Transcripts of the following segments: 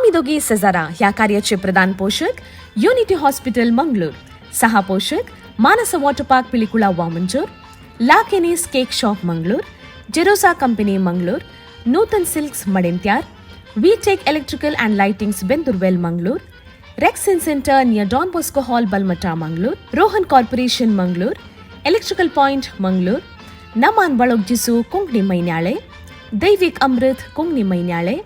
आमी दोगी सेजारा ह्या कार्याचे प्रधान पोशक युनिटी हॉस्पिटल मंगळूर, सहा पोशक Manasa water park Pilikula Vamanjoor, La Kenny's cake shop Mangalore, Jerosa company Mangalore, Nutan silks Madantyar, V Tech electrical and lightings Bendoorwell Mangalore, Rexin centre near Don Bosco hall Balmatta Mangalore, Rohan corporation Mangalore, electrical point Mangalore, Naman Balogjisu Konkani Mainyale, Daivik Amrit Konkani Mainyale,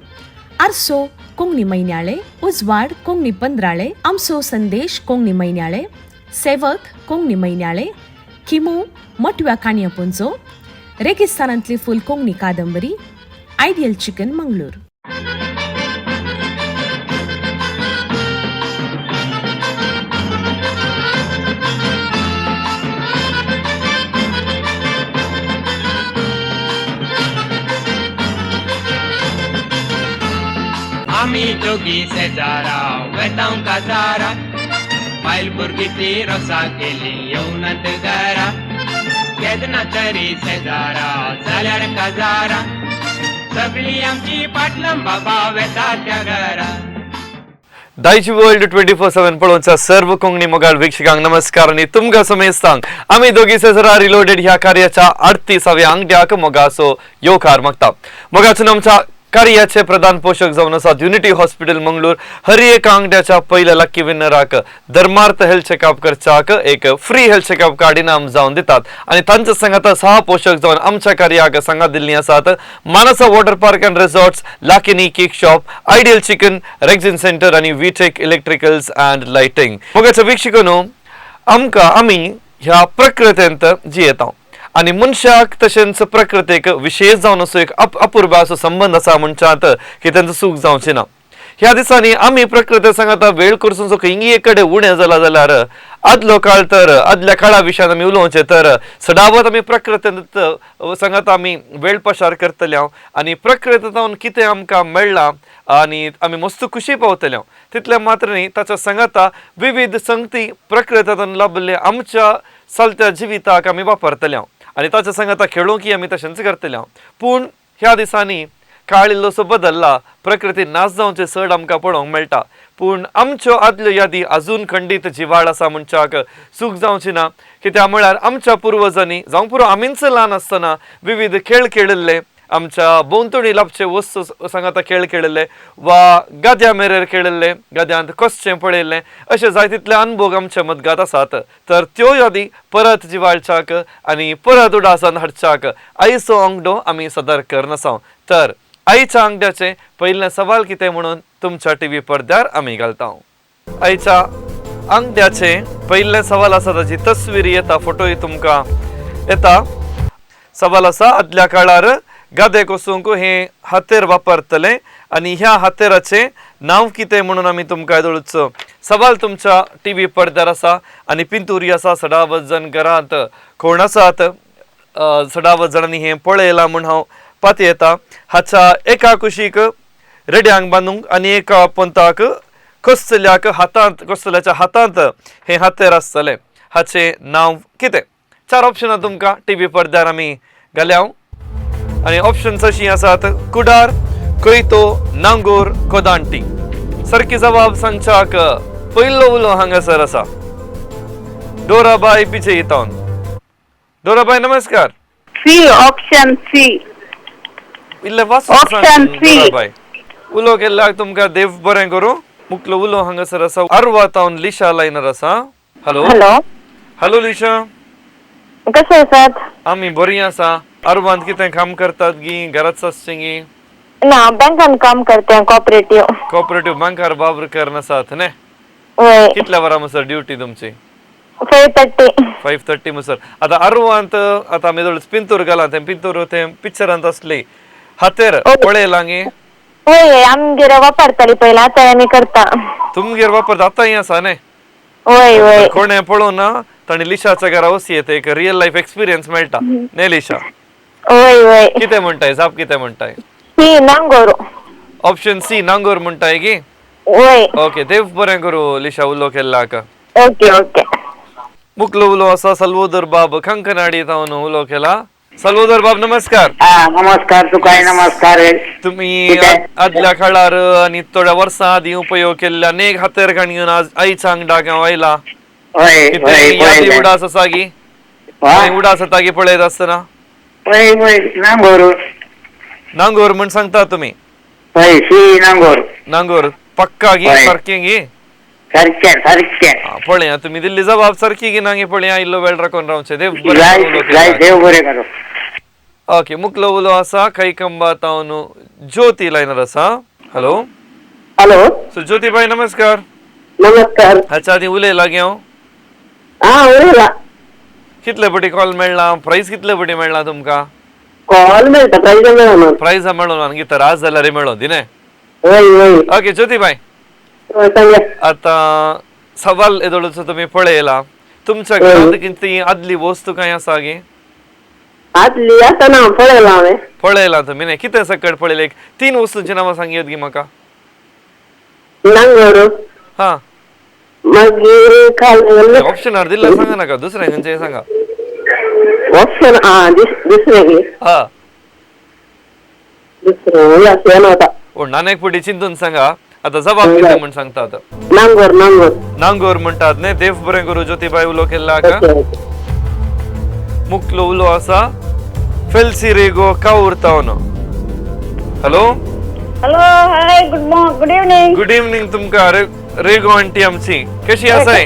Arso Konkani Mainyale, Ujwad Konkani Pandrale, Amso Sandesh Konkani Mainyale, Sevak Konkani Mainyale, Khimu Matव्या काणयापुंजो, रेगिस्तानांतली फूल कोंकणी कादंबरी, ideal chicken Mangalore. आमी दोगी शेजारा वेतांव काजारा, बायल भुरगीं ती रोसा केली येवनात घरा. केन्ना तरी शेजारा जाल्यार काजारा, सगळी आमची पाटलां बाबा वेता त्या घरा. दायजी वर्ल्ड 24/7 पळोवच्या सर्व कोंकणी मोगाळ वीक्षकांक नमस्कार आनी तुमकां समेस्तांक आमी दोगी सेजरा रिलोडेड ह्या कार्याच्या 38व्या आंगड्याक मोगाचो येवकार मागता. मोगाचो आमच्या कार्याचे प्रधान पोशक जावन आसात युनिटी हॉस्पिटल मंगळूर. हर एक आंगड्याच्या पयल्या लक्की विनराक धर्मार्थ हेल्थ चेकअप करच्याक एक फ्री हेल्थ चेकअप कार्ड इनाम जावन दितात आनी तांच्या सांगाता सहा पोशक जावन आमच्या कार्याक सांगात दिल्ली आसात Manasa water park and resorts, Lakini cake shop, ideal chicken, Rexin centre आनी विटेक इलेक्ट्रिकल्स अँड लायटींग. मोगाच्या वीक्षकांनो, आमकां आमी ह्या प्रकृतींत जियेता आनी मनशाक तशेंच प्रकृतीक विशेश जावन असो एक अपूर्व असो संबंद आसा म्हणच्यात की तांचो सूख जावचें ना. ह्या दिसांनी आमी प्रकृती सांगाता वेळ करसून खंय एक कडेन उणें जाला जाल्यार आदलो काळ तर आदल्या काळा विशयान आमी उलोवचें तर सदावत आमी प्रकृतींत सांगाता आमी वेळ पसार करतले हांव आनी प्रकृतींत कितें आमकां मेळ्ळां आनी आमी मस्त खुशी पावतले हांव. तितलें मात्र न्ही, ताच्या सांगाता विविध संगती प्रकृतींतल्यान लाभिल्ले आमच्या चलत्या जिविताक आमी वापरतले हांव आनी ताच्या सांगाता खेळोंक आमी तशेंच करतले हांव. पूण ह्या दिसांनी काळ इल्लोसो बदल्ला, प्रकृती नाश जावचें चड आमकां पळोवंक मेळटा. पूण आमच्यो आदल्यो यादी अजून खंडीत जिवाळ आसा म्हणच्याक चूक जावची ना. कित्याक म्हळ्यार आमच्या पुर्वजांनी जावं पुरो आमीच ल्हान आसतना विविध खेळ खेळिल्ले, आमच्या भोंवतणी लाबचे वस्तू सांगाता खेळ खेळिल्ले वा गाद्या मेरेर खेळिल्ले, गाद्यांत कसचें पळयल्लें, अशे जाय तितले अनुभव आमच्या मदगात आसात. तर त्यो यादी परत जिवाळच्याक आनी परत उडासान हाडच्याक आयचो आंगडो आमी सदर करनासाव. तर आयच्या आंगड्याचें पयलें सवाल कितें म्हणून तुमच्या टीव्ही पडद्यार आमी घालता. आयच्या आंगड्याचें पयलें सवाल आसा, ताची तस्वीर येता, फोटोय तुमकां येता. सवाल आसा, आदल्या काळार गादे कोसूंक हे हातेर वापरतले आनी ह्या हातेराचें नांव कितें म्हणून आमी तुमकां येदोळच सवाल तुमच्या टीव्ही पडद्यार आसा. आनी पिंतुरी आसा, सदावत जण घरांत कोण आसात, सदावत जाणांनी हें पळयलां म्हूण हांव पातयेता. हाच्या एका कुशीक रेड्यांक बांदूंक आनी एका पंताक कसल्याक हातांत, कसल्याच्या हातांत हें हातेर आसतलें, हाचें नांव कितें? चार ऑप्शनां तुमकां टीव्ही पडद्यार आमी घाल्या आनी ऑप्शन्स अशीं आसात: कुडार, कोयतो, नांगोर, कोदांटी. सारकी जबाब सांगच्याक पयलो उलो हांगासर आसा डोराबाय पिचे इतावन. डोराबाय, नमस्कार. C, option C. इल्लें वाचून Option सांग. C. डोराबाय, उलो केल्ल्याक तुमकां देव बरें करूं. मुखलो उलो हांगासर आसा आरवा तावन लिशा लायनर आसा. हॅलो. हॅलो. हॅलो लिशा. कशें आसात? आमी बरीं आसा. आरवांत कितें काम करतात गी, घरांत आसचें गी? ना, बँकान काम करते, कॉपरेटिव्ह. कोऑपरेटिव्ह बँकार वावर करनासात न्ही? वय. कितल्या वरां म्हणसर ड्युटी तुमची? 5:30. 5:30 म्हणसर. आतां आरवांत आतां आमी जवळ पिंतूर घाला, तें पिंतूर तें पिक्चरांत आसली हातेर पळयलां गी? वय, आमगेर वापरताली पयलीं, आतां आमी करता. तुमगेर वापरता, आतांय आसा न्ही? वय वय. कोणें पळोवना ना ताणी लिशाच्या घरा वचूं येता, एक रियल लायफ एक्सपिरियन्स मेळटा न्ही लिशा? वय वय. कितें म्हणटाय, जाप कितें म्हणटाय? सी, नांगोर. ऑप्शन सी, नांगोर म्हणटाय की? वय. ओके, देव बरें करूं लिशा उलो केल्ल्याक. Okay okay. मुखलो उलो आसा सल्वोदर बाब कंकनाडी तावन उलो केला. साल्वादोर बाब नमस्कार. हा नमस्कार तुकाय नमस्कार. तुम्ही कितें? आदल्या काळार आनी थोड्या वर्सां आदीं उपयोग केल्ले अनेक हातेर घेवन आज आयच्या आंगडाक हांव आयला. हय कितें हय यादी पळयलें. उडास आसा गी? हा? उडास जाता गी पळयत आसतना? पळय पळय नांगोर. नांगोर म्हण सांगता तुमी? हय शी नांगोर. नांगोर पक्का गी? हय. सारकें गी? सारकें सारकें. पळया तुमी दिल्ली जबाब सारकी गी ना गी पळया. इल्लो वेळ राखून रावचें. देव बरें जाय करूं उलो जाय केला. देव बरें करूं. ओके मुखलो उलो आसा खंयखंबा तावन ज्योती लायनर आसा. हॅलो. हॅलो. सो ज्योती बाई नमस्कार. नमस्कार. हाच्या आदीं उलयला गे हांव? हा उलयला. कितले पटी कॉल मेळ्ळा? प्रायस कितले पटी मेळ्ळा तुमकां? कॉल मेळटा, प्रायज मेळना. प्रायज मेळोन आनी त्रास जाल्यार मेळोन दी न्ही. वय वय. ओके ज्योती बाई हय, सांगा. आतां सवाल येदोळचो तुमी पळयला. तुमच्या घरांत कितें आदली वस्तू कांय आसा गे? आदली आतां ना पळयला हांवें. पळयला तुमी न्ही? कितें सकट पळयलें? एक तीन वस्तूंची नांवां सांगयत गी म्हाका? नांगर. हा. मागीर खाल ऑप्शनार दिल्लें सांगा नाका, दुसरें खंयचें सांगा. ऑप्शन हा दुसरें गे? हा. दुसरें येना आतां. पूण नानेक पटी चिंतून सांगा आता जबाब कितें म्हण सांगता आतां. नांगर नांगर. नांगोर म्हणटात न्ही. देव बरें करूं ज्योतीबाई उलो केल्ला का. Okay okay. मुकलो उलो आसा फेल्सी Rego काऊर तावन. Hello. Hello, hi, good morning, good evening. Good evening तुमकां रेगो आंटी आमची कशी आसाय?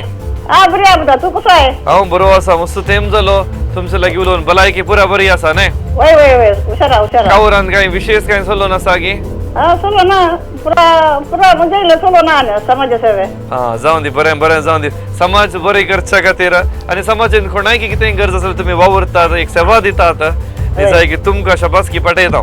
हा बरी आसा, तूं कसो आहे? हांव बरो आसा. मस्त तेम जालो तुमचे लागीं उलोवन. भलायकी पुरा बरी आसा न्ही? वय वय वय, हुशार हुशार. कावरान कांय विशेष कांय चलोन आसा गी? हा चलो ना, पुरा पुरा म्हणजे चलो ना समाज सेवे. हा जावं दी, बरें बरें जावं दी. समाज बरें करच्या खातीर आनी समाजान कोणाय कितें गरज आसल्यार तुमी वावुरतात, एक सेवा दितात. जाय की तुमकां शाबासकी पाठयता.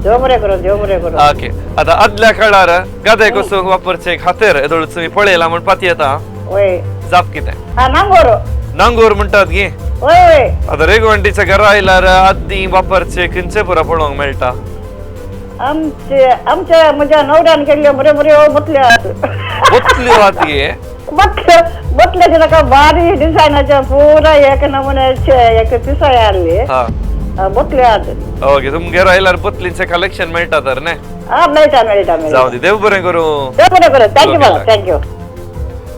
देव बरें करूं, देव बरें करूं. ओके आतां आदल्या काळार गादे कसो वापरचे खातीर येदोळ तुमी पळयला म्हण पाती येता. वय. जाप कितें? हा नांगोर. नांगोर म्हणटात गी? वय वय. आतां रेगो आंटीच्या घरा आयल्यार आदीं वापरचे खंयचे पुरा पळोवंक मेळटा? आमचे आमच्या म्हज्या नवऱ्यान केल्ल्यो बऱ्यो बऱ्यो बतल्यो आहात. बोतल्यो आहात गे? बतल्यो बतल्याचे ताका बारीक डिजायनाचे पुरा एक नमुन्याचे एक पिसाय हाडली. हा. बतल्यो आहात. ओके तुमगेर आयल्यार बतलींचे कलेक्शन मेळटा तर न्ही? हा मेळटा मेळटा मेळटा. जावं दी, देव बरें करूं. देव बरें करूं. Thank you बाबा, thank you.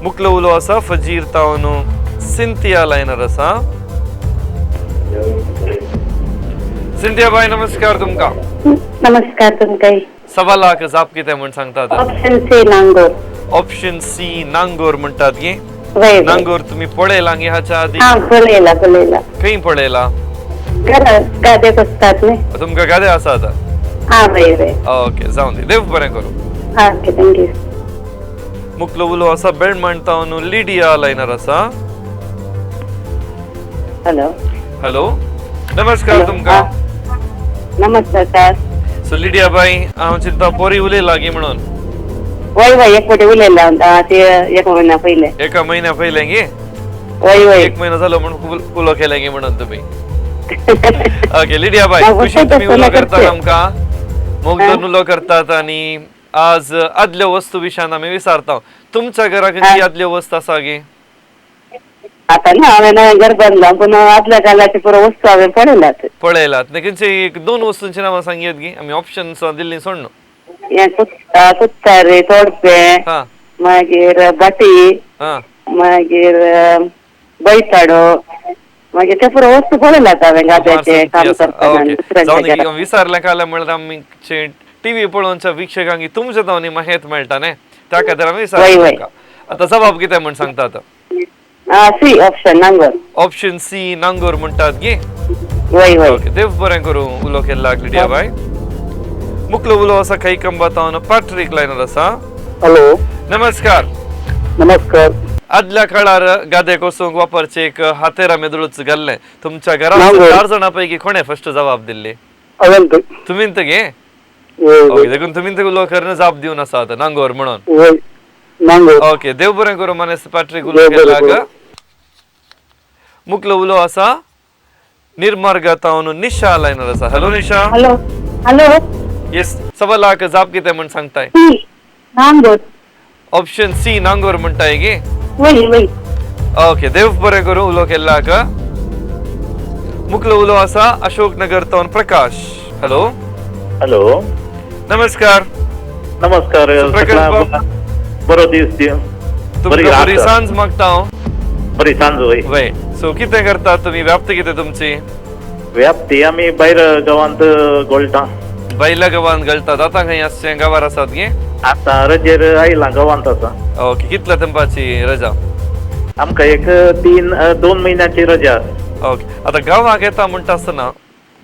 मुकलो उलो आसा फजीर तावन सिंथिया लायनर आसा. सिंथिया बाय नमस्कार तुमकां. नमस्कार तुमकां. सवालाक जाप कितें म्हण सांगतात? ऑप्शन सी नांगोर. ऑप्शन सी नांगोर म्हणटात गी? वय. नांगोर तुमी पळयला गी हाच्या आदीं? हा पळयला पळयला. खंय पळयला? घरात गादे बसतात न्ही. तुमकां गादे आसात? हा वय वय. ओके जावं दी, देव बरें करूं. हा ओके thank you. मुकलो उलो आसा बेळमण तावन लिडिया लायनर आसा. हॅलो. हॅलो नमस्कार तुमकां. नमस्कार सर. सो लिडिया बाई हांव चिंता पोरी उलयला गी म्हणून? वय वय, एक फावटी उलयला ते एक म्हयन्या पयले. एका म्हयन्या पयलें गी? वय वय. एक म्हयनो जालो म्हणून उलो केलें गी म्हणून तुमी? ओके लिडिया बाई खुशी तुमी उलो करतात आमकां, मोग धरून उलो करतात आनी आज आदल्यो वस्तू विशयान आमी विचारता. तुमच्या घरा खंयची आदल्यो वस्तू आसा गी? आतां ना हांवें नवें घर बांदलां पूण आदल्या काळाची पुरो वस्तू हांवें पळयल्यात. पळयलात न्ही? खंयची एक दोन वस्तूंची नांवां सांगयत गी? आमी ऑप्शन्स दिल्ली सोडून. हें कुत्तारे, तोडपें, मागीर बाटी, मागीर बैताडो, मागीर ते पुरो वस्तू पळयल्यात हांवें गाद्याचें काम करतना. विचारलें काल्यार म्हळ्यार आमी टीव्ही पळोवच्या वीक्षकांक तुमच्या तावनी माहिती मेळटा न्ही, त्या खातीर आमी विचारता. आतां जबाब कितें म्हण सांगता आतां? सी ऑप्शन नांगोर. ऑप्शन सी नांगोर म्हणटात गी? वय वय. ओके देव बरें करूं उलो केल्ला लिडिया बाय. मुकलो उलो आसा खंयखंबा तावन पॅट्रीक लायनर आसा. हॅलो नमस्कार. नमस्कार. आदल्या काळार गादे कोसूंक वापरचे एक हातेर आमी दुळूच घाल्लें. तुमच्या घरांत चार जाणां पैकी कोणें फर्स्ट जबाब दिल्ली? तुमी गे? ओके देखून तुमी उलो करून जाप दिवन आसा आतां नांगोर म्हणून. ओके देव बरें करूं मानेस्त पॅट्रीक उलो केल्लाक. मुकलो उलो आसा निर्मार्गा तावन निशा लायनर आसा. Hello Nisha. Hello hello. Yes सवालाक जाप कितें म्हण सांगताय? नांगोर. ऑप्शन सी नांगोर म्हणटाय गी? वय वय. ओके देव बरें करूं उलो केल्लाक. मुखलो उलो आसा अशोक नगर तावन प्रकाश. हॅलो. हॅलो. नमस्कार. नमस्कार. प्रकाश बाब. बरो दीस दी. तुमकां बरी सांज मागता हांव. बरी सांज. वय वय. सो कितें करतात तुमी, व्याप्ती कितें तुमची? व्याप्ती आमी भायर गांवांत गोळटा. भायल्या गांवांत गळटात. आतां खंय आसचें, गांवार आसात गे? आतां रजेर आयला, गांवांत आसा. ओके. कितल्या तेंपाची रजा? आमकां एक 2 म्हयन्याची रजा. ओके. आतां गांवाक येता म्हणटा आसतना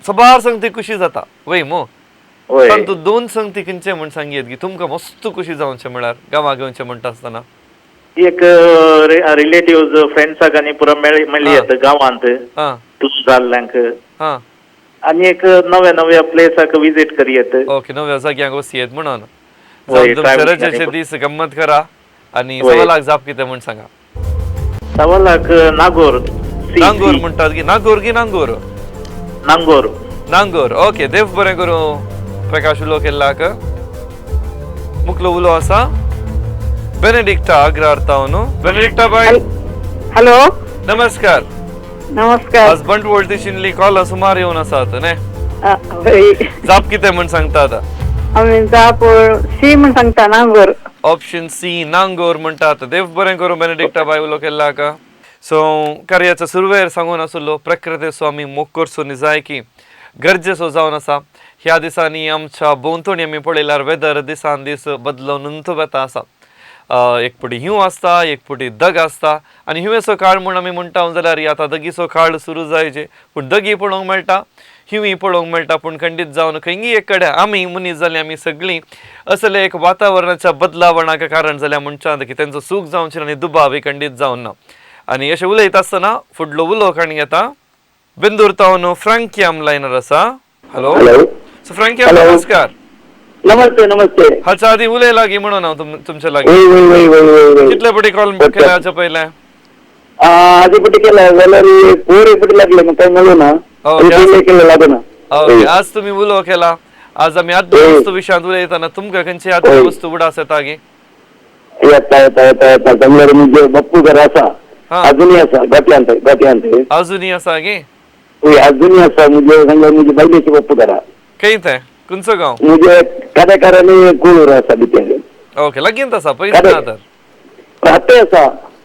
सबार संगती खुशी जाता वय मो? वय. तातूंत 2 संगती खंयचे म्हूण सांगयेत की तुमकां मस्त खुशी जावचें म्हळ्यार गांवाक येवचें म्हणटा आसतना? एक रिलेटिव्ह फ्रेंड्साक आनी पुरो मेळ्ळी येता गांवांत तूं जाल्ल्यांक. आनी एक नव्या नव्या प्लेसाक विजीट करी येत. ओके, नव्या जाग्यांक वचयेत म्हणून. तुमचे रजेचे दीस गम्मत करा. आनी सवालाक जाप कितें म्हूण सांगा. सवालाक नागोर. नांगोर म्हणटात की नागोर की नांगोर? नांगोर. नांगोर. ओके. देव बरें करूं प्रकाश उलो केल्लाक. मुखलो उलो आसा बेनेडिक्टा अग्रार तावन. बेनेडिक्टा बाय. हॅलो. नमस्कार. नमस्कार. आज बंटवळ दिशिनली कॉल सुमार येवन आसात न्ही? जाप कितें म्हूण सांगता आतां? आमी जाप सी म्हूण सांगता, नांगोर. ऑप्शन सी नांगोर म्हणटात. देव बरें करूं बेनेडिक्टा बाय उलो केल्लाक. सो कार्याच्या सुरवेर सांगून आसलो प्रकृतीचो आमी मोग करचो न्ही जाय की गरजेचो जावन आसा. ह्या दिसांनी आमच्या भोंवतणी आमी पळयल्यार वेदर दिसान दीस बदलून वता आसा. एक फावटी हिंव आसता, एक फावटी दग आसता. आनी हिंवेचो काळ म्हूण आमी म्हणटा जाल्यार आतां दगीचो काळ सुरू जायचे, पूण दगी पळोवंक मेळटा, हिंवी पळोवंक मेळटा, पूण खंडीत जावन खंयी एक कडेन आमी मनीस जाली आमी सगळीं असले एक वातावरणाच्या बदलावणाक कारण जाल्या म्हणच्यान की तेंचो सूख जावचें आनी दुबाव खंडीत जावन ना. आनी अशें उलयता आसतना फुडलो उलो काणी येता बेंदूर तावन फ्रांकियाम लायनर आसा. हॅलो. सो फ्रांकियाम नमस्कार. नमस्ते. नमस्ते. हाच्या आदी उलय लागीं म्हणून हांव तुमच्या लागीं. कितले पटी कॉल केला हाच्या पयलें? आदी पटी केला जाल्यार 4 पटी लागले मग काय मेळूं ना. केलं लागना. ओके. आज तुमी उलो केला. आज आमी आदली वस्तू विशयांत उलयतना तुमकां खंयची आदली वस्तू उडास येता गे? येता येता येता येता. जाल्यार म्हणजे बाप्पू घर आसा, अजूनही आसा गोट्यांत. गोट्यांत अजूनही आसा गे? अजूनही आसा. म्हणजे सांगल्यार म्हणजे बायलेची बाप्पू घरा. खंय तें, खंयचो गांव? म्हणजे कादेकारांनी कुळूर आसा भितर. ओके, लागींच आसा, पयस ना तर. हाते आसा,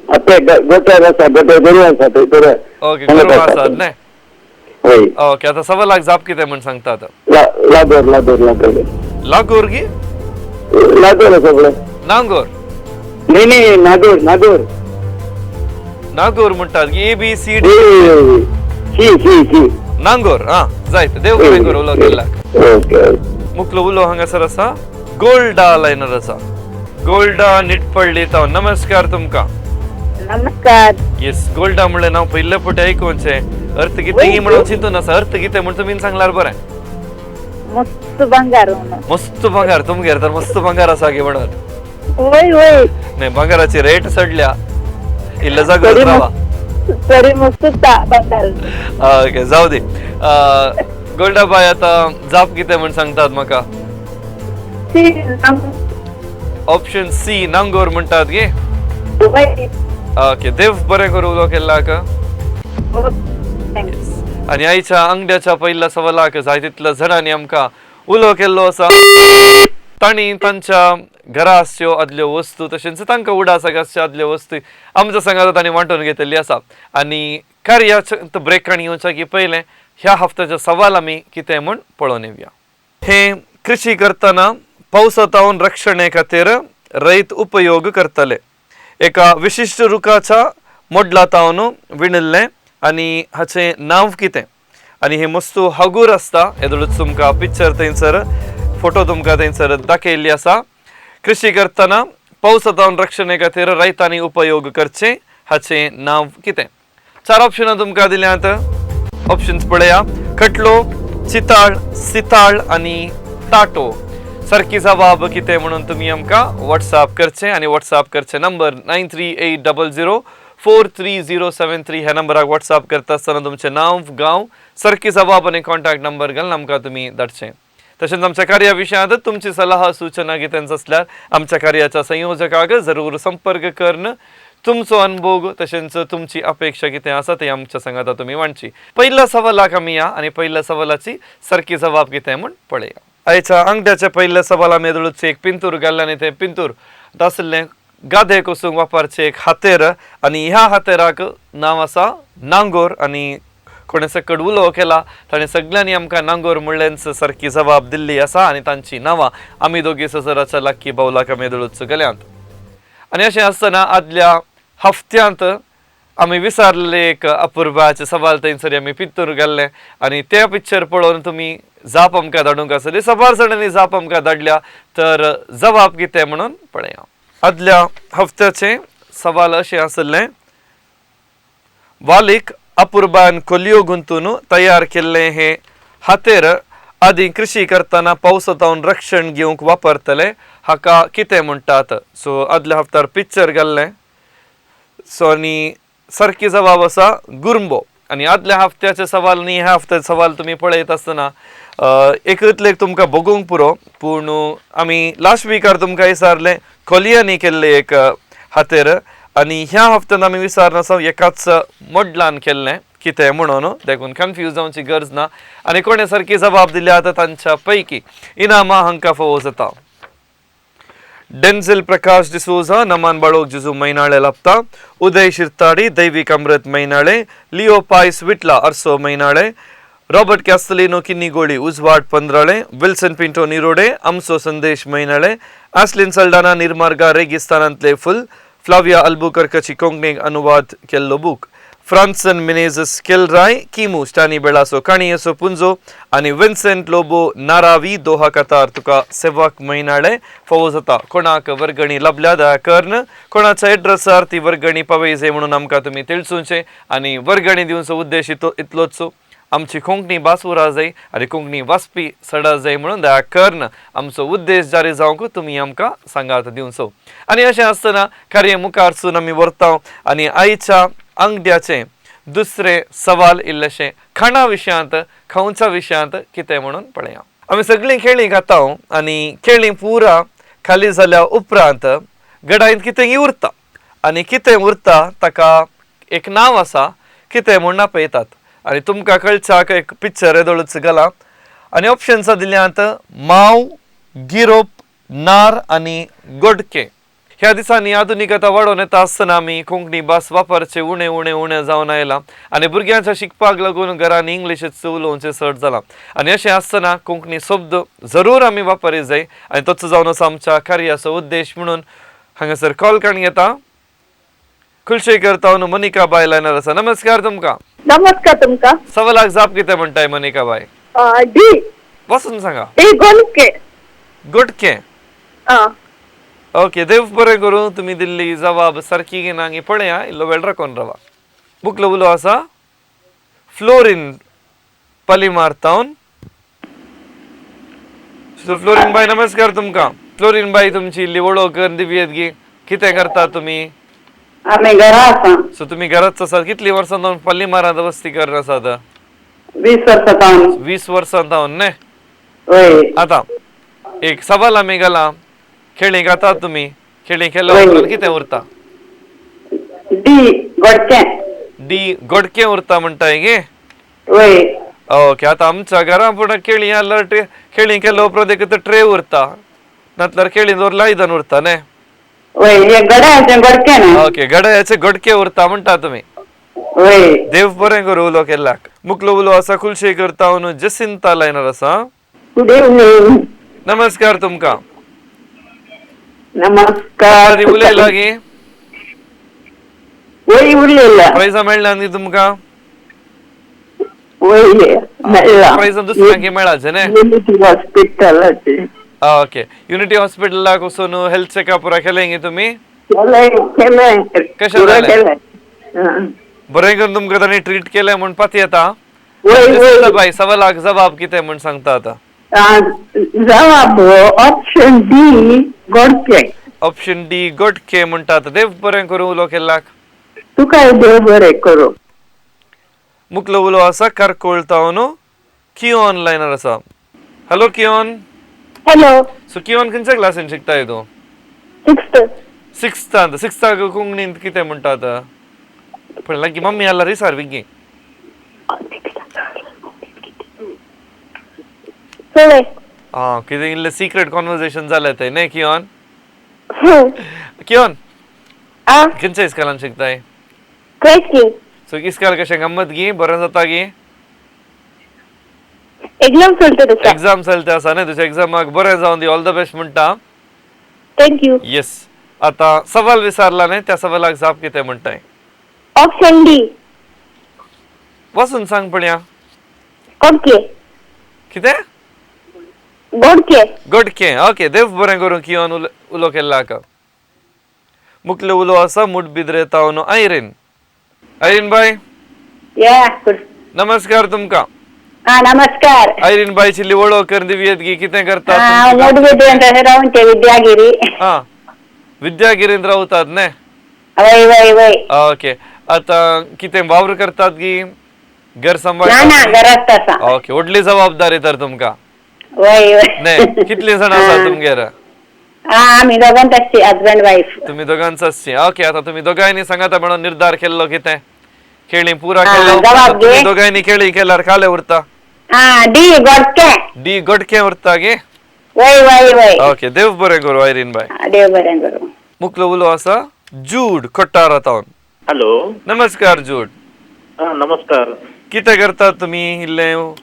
हाते गोट्यार आसा, गोट्यार गोरवां आसा थंय. ओके, गोरवां आसात न्ही? वय. ओके. आतां सवालाक जाप कितें म्हूण सांगता आतां? लागोर. लागोर. लागोर. लागोर गी? लागोर आसा पळय. नांगोर? न्ही न्ही, नागोर. नागोर. नागोर म्हणटात की A B C D? C C C नांगोर. हा जायत. देव बरें करूं उलो केल्लाक. ओके. मुखलो उलो हांगासर आसा गोल्डा लायनर आसा. गोल्डा निटपडली तावन. नमस्कार तुमकां. नमस्कार. येस. गोल्डा म्हणलें नांव पयले फावटी आयकुचें. अर्थ कितें म्हणून चिंतून आसा. अर्थ कितें म्हूण तुमी सांगल्यार बरें. मस्त भांगार. मस्त भांगार तुमगेर तर मस्त भांगार आसा गे म्हणून. वय वय. न्ही, भांगाराची रेट चडल्या, इल्लो जागृत रावा. तरी मस्त भांगार. ओके, जाऊ दी. गोल्डा बाय आतां जाप कितें म्हूण सांगतात म्हाका? ऑप्शन सी नांगोर म्हणटात गे? ओके. देव बरें करूं उलो केल्लाक. आनी आयच्या आंगड्याच्या पयल्या सवालाक जाय तितल्या जाणांनी आमकां उलो केल्लो आसा. तांणी तांच्या घरा आसच्यो आदल्यो वस्तू तशेंच तांकां उडासाक आसच्यो आदल्यो वस्तू आमच्या सांगात तांणी वांटून घेतिल्ली आसा. आनी कार्याच्या ब्रेकान येवच्या की पयलें ह्या हफ्त्याचो सवाल आमी कितें म्हूण पळोवन येवया. हे कृषी करतना पावसा तावन रक्षणे खातीर रयत उपयोग करतले. एका विशिश्ट रुखाच्या मोडला तावन विणिल्लें आनी हाचें नांव कितें? आनी हे मस्तू हागूर आसता. येदोळूच तुमकां पिक्चर थंयसर फोटो तुमकां थंयसर दाखयल्ली आसा. कृषी करतना पावसा तावन रक्षणे खातीर रयतांनी उपयोग करचें हाचें नांव कितें? 4 ऑप्शनां तुमकां दिल्यांत. ऑप्शन्स पळया. खटलो, चिताळ, सिताळ आनी ताटो. सारकी जबाब कितें म्हणून तुमी आमकां व्हॉट्सएप करचें आनी व्हॉट्सएप करचें नंबर 93800 43073 ह्या नंबराक व्हॉट्सएप करता आसतना तुमचें नांव, गांव, सारकी जबाब आनी कॉन्टॅक्ट नंबर घालून आमकां तुमी धाडचें. तशेंच आमच्या कार्या विशयांत तुमची सलाह सूचना कितेंच आसल्यार आमच्या कार्याच्या संयोजकाक जरूर संपर्क करून तुमचो अनुभव तशेंच तुमची अपेक्षा कितें आसा ती आमच्या सांगाता तुमी मांडची. पयल्या सवालाक आमी या आनी पयल्या सवालाची सारकी जबाब कितें म्हूण पळया. आयच्या आंगड्याच्या पयल्या सवाला मेदळूच एक पिंतूर घाल्लें आनी तें पिंतूर आशिल्लें गादे कोसूंक वापरचें एक हातेर आनी ह्या हातेराक नांव आसा नांगोर. आनी कोणें सकट उलो केला ताणें सगळ्यांनी आमकां नांगोर म्हणल्यान सारकी जबाब दिल्ली आसा आनी तांची नांवां आमी दोगी सजराच्या लाक्की बावलाक मेदळूच गेल्यांत. आनी अशें आसतना आदल्या हफ्त्यांत आमी विसारलें एक अपुर्बाचे सवाल थंयसर आमी पित्तूर घाल्लें आनी तें पिक्चर पळोवन तुमी जाप आमकां धाडूंक आसली. साबार जाणांनी जाप आमकां धाडल्या, तर जबाब कितें म्हणून पळया. आदल्या हफ्त्याचें सवाल अशें आसलें, वालीक अपुर्बान कोलयो गुंतून तयार केल्लें हें हातेर आदी कृशी करतना पावसांत रक्षण घेवंक वापरतले, हाका कितें म्हणटात? सो आदल्या हफ्त्यार पिक्चर घाल्लें. सो आनी सारकी जबाब आसा गुरंबो. आनी आदल्या हफ्त्याचे सवाल न्ही ह्या हफ्त्याचे सवाल तुमी पळयत आसतना एकतले एक तुमकां बगूंक पुरो, पूण आमी लास्ट विकार तुमकां विचारलें कोलयांनी केल्लें एक हातेर आनी ह्या हफ्त्यान आमी विचारना एकाच मोडलान केल्लें कितें म्हणून, देखून कन्फ्यूज जावची गरज ना. आनी कोणें सारकी जबाब दिल्या आतां तांच्या पैकी इनामां हांकां फावो जाता. डेन्झिल प्रकाश डिसोजा, नमान बाळोक जिजू मैनाळे लापता, उदय शिरताडी, दैवीक अमृत मैनाळे, लिओ पायस विटला अर्सो मैनाळे, रॉबर्ट कॅस्टलिनो किन्नीगोळी उजवाड पंद्राळे, विल्सन पिंटो निरोडे, आमचो संदेश मैनाळे, आसलिन सल्डाना निर्मार्गा रेगिस्तानांतले फुल, फ्लाविया अल्बुकर्कची कोंकणीक अनुवाद केल्लो बूक, फ्रांसन मिनेजस केलराय, किमू स्टानी बेळासो काणयेचो पुंजो आनी विन्सेंट लोबो नारावी दोहा कतार तुका सेवाक म्हयनाळे फावो जाता. कोणाक वर्गणी लाभल्या दया कर्ण कोणाच्या एड्रेसार ती वर्गणी पावयजे म्हणून आमकां तुमी तिळसूचे आनी वर्गणी दिवचो उद्देश इतलोच आमची कोंकणी भास उरा जाय आनी कोंकणी वाचपी सडा जाय म्हणून दया कर्ण आमचो उद्देश जारी जावंक तुमी आमकां सांगात दिवचो. आनी अशें आसतना कार्य मुखारसून आमी व्हरता आनी आयच्या आंगड्याचें दुसरें सवाल इल्लेशें खाणा विशयांत खावच्या विशयांत कितें म्हणून पळया. आमी सगळीं केळीं खाता आनी केळीं पुरा खाली जाल्या उपरांत गडायेंत कितें उरता आनी कितें उरता ताका एक नांव आसा, कितें म्हूण आपयतात. आनी तुमकां कळच्याक एक पिक्चर येदोळूच घाला आनी ऑप्शन्सां दिल्यांत माव, गिरोप, नार आनी गोडके. ह्या दिसांनी आधुनिकता वाडोवन येता आसतना आमी कोंकणी भास वापरचे उणें उणें उणें जावन आयलां आनी भुरग्यांच्या शिकपाक लागून घरांनी इंग्लिशच उलोवचें चड जालां. आनी अशें आसतना कोंकणी शब्द जरूर आमी वापरी जाय आनी तोच जावन आसा आमच्या कार्याचो उद्देश म्हणून हांगासर कॉल काडून घेता. कुलशेखर तावन मोनिका बाय लायनार आसा. नमस्कार तुमकां. नमस्कार तुमकां. सवालाक जाप कितें म्हणटाय मोनिका बाय? डी. वचून सांगा. डी गोडके. गोडके. ओके, देव बरें करूं. तुमी दिल्ली जबाब सारकी की ना पळया, इल्लो वेळ राखून रावा. बुकलो उलो आसा फ्लोरीन पलिमार तावन. सो फ्लोरीन बाय नमस्कार तुमकां. फ्लोरीन बाय तुमची इल्ली वळख करून दिवयेत गी, कितें करता तुमी? आमी घरा आसा. सो तुमी घराच आसात. कितलीं वर्सां जावन पल्लीमारांत वस्ती करून आसात? 20 वर्सां जावन. 20 वर्सां जावन न्ही? वय. आतां एक सवाल आमी घाला, खेळी खाता तुमी, खेळी केल्या उपरांत कितें उरता? डी गोडके. डी गोडके उरता म्हणटाय गे? वय. ओके, आतां आमच्या घरा पूण केळी आसल्यार केळी केल्या उपरांत एक ट्रे उरता, नातल्यार केळी दवरल्यार आयदन उरता न्ही? वय, गड्याचें गोडके न्ही? ओके, गड्याचें गोडके उरता म्हणटा तुमी. वय. देव बरें करूं उलो केल्ल्याक. मुकलो उलो आसा कुलशेखर तावन जसिंता लायनार आसा. Good evening. नमस्कार तुमकां. नमस्कार. उलयला गी? वय उलयला. प्रायजां मेळ्ळा न्ही तुमकां? वय मेळ्ळा. प्रायजां दुसऱ्यांक मेळाचें न्ही? युनिटी हॉस्पिटलाचे. ओके, युनिटी हॉस्पिटलाक वचून हेल्थ चेकअप पुरा केलें गी तुमी? केलें केलें. कशें जालें? बरें करून तुमकां तांणी ट्रीट केलें म्हूण पाती येता. वय वय. बाय सवालाक जबाब कितें म्हूण सांगता आतां? जबाब ऑप्शन डी गोडके. ऑप्शन डी गोडके म्हणटात. देव बरें करूं उलो केल्ल्याक. तुकाय देव बरें करूं. मुकलो उलो आसा कारकोळ तावन कियोन लायनार आसा. हॅलो कियोन. हॅलो. सो कियोन खंयच्या क्लासीन शिकताय तूं? 6th. सिक्स्थांत. सिक्स्थाक कोंकणींत कितें म्हणटात? पण लागीं मम्मी आला रे सार बेगीन. सोळे. आं, कितें इल्लें सिक्रेट कॉन्वर्सेशन जालें तें न्ही कियोन? कियोन, खंयच्या इस्कॉलान शिकताय? Christ King. सो इस्कॉल कशें गम्मत गी, बरें जाता गी? एक्झाम चलता तुका. एक्झाम चलता आसा न्ही तुज्या? एक्झामाक बरें जावन दी, ऑल the best म्हणटा. Thank you. Yes, आता सवाल विचारला न्ही, त्या सवालाक जाप कितें म्हणटाय? Option D. वाचून सांग पळया. गोडके. कितें? गोडके. गोडके. ओके, देव बरें करूं कियोन उलो केल्लाक. मुखले उलो आसा मुठबिद्रे तावन आयरीन. आयरीन बाय, या. नमस्कार तुमकां. हा, नमस्कार. आयरीन बायची वळख करून दिवयेत गी, कितें करता? हांव मोडबिद्रे रावचे विद्यागिरी. हा, विद्यागिरींत रावतात न्ही? वय वय वय. ओके, आतां कितें वावर करतात गी, घर ना. सांबाळटा? ना, घरात आसा. ओके, व्हडली जबाबदारी तर तुमकां. वय वय. न्ही? कितलीं जाणां आसा तुमगेर? हा, आमी दोगांच आसची, हजबंड वायफ. तुम्ही दोगांच आसची. ओके, आता तुम्ही दोगांनी सांगाता म्हणून निर्धार केल्लो कितें खेळी पुरा हा, केलो. जबाब तुम्ही घे. दोगांनी खेळी केल्यार काले उरता. हा, डी गोडके. डी गोडके उरता गे? वय वय वय. ओके, देव बरें करूं आयरीन बाय. हा, देव बरें करूं. मुखलो उलो आसा जूड कोट्टारा तावन. हॅलो. नमस्कार जूड. हा, नमस्कार. कितें करतात तुमी? इल्लें